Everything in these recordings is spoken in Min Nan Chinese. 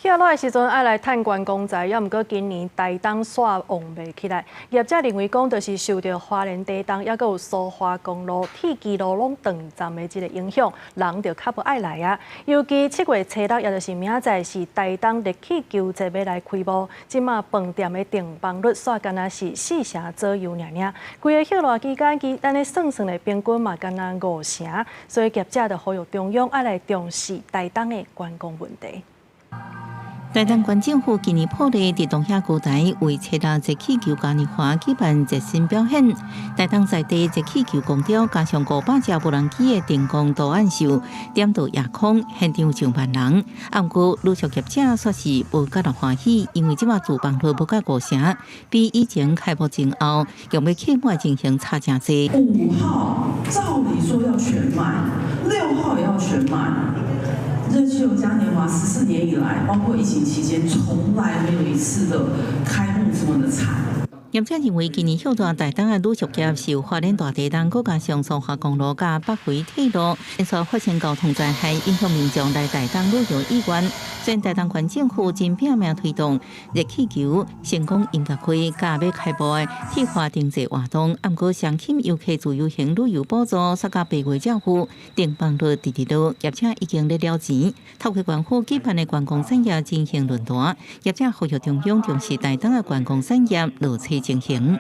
雪落的時陣愛來趁觀光財，猶毋過今年台東煞旺袂起來。業者認為講，就是受著花蓮地動，猶閣有蘇花公路、鐵支路攏斷站的這个影響，人就較無愛來啊。尤其7月初6，也就是明仔載是台東熱氣球節欲來開幕，這馬飯店的訂房率煞干焦是四成左右爾爾。規个歇熱期間，其按呢算算的平均嘛干焦五成，所以業者就呼籲中央愛來重視台東的觀光問題。台東縣政府今年破例佇東遐高台為初六熱氣球嘉年華舉辦熱身表演。台東在地熱氣球公雕，加上500隻無人機的燈光圖案秀，點到夜空，現場上萬人。啊，毋過旅宿業者煞是無佮意歡喜，因為這馬住房率無到五成，比以前開幕前後用欲客滿情形差誠濟。5號照理說要全滿，6號也要全滿。熱氣球嘉年華14年以來，包括疫情期間，從來沒有一次的開幕這麼的慘。業者認為，今年歇熱台東的旅宿業受花蓮大地動，閣加上蘇花公路佮北迴鐵路連續發生交通災害，影響民眾來台東旅遊意願。雖然台東縣政府真拚命推動熱氣球成功音樂會，佮欲開幕的鐵花燈節活動，毋過雙減遊客自由行旅遊補助，煞佮八月才付，訂房率直直落，業者已經咧了錢。透過縣府舉辦的觀光產業振興論壇，業者呼籲中央重視台東的觀光產業落車情形。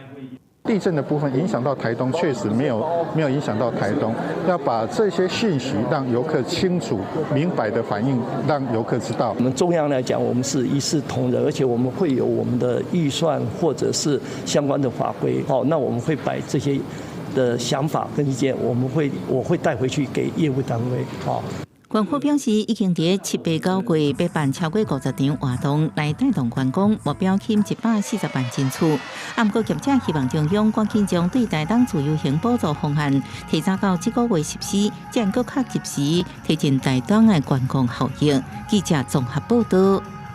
地震的部分影響到台東，確實沒有影響到台東。要把這些訊息讓遊客清楚明白的反映，讓遊客知道。我們中央來講，我們是一視同仁，而且我們會有我們的預算或者是相關的法規。好，那我們會擺這些的想法跟意見，我會帶回去給業務單位。好。縣府表示，已經佇七八九月欲辦超過50場活動來帶動觀光，目標吸140萬人次。啊，毋過業者希望中央趕緊將對台東自由行補助方案提早到這個月實施，這樣閣較及時推進台東的觀光效益。記者綜合報道。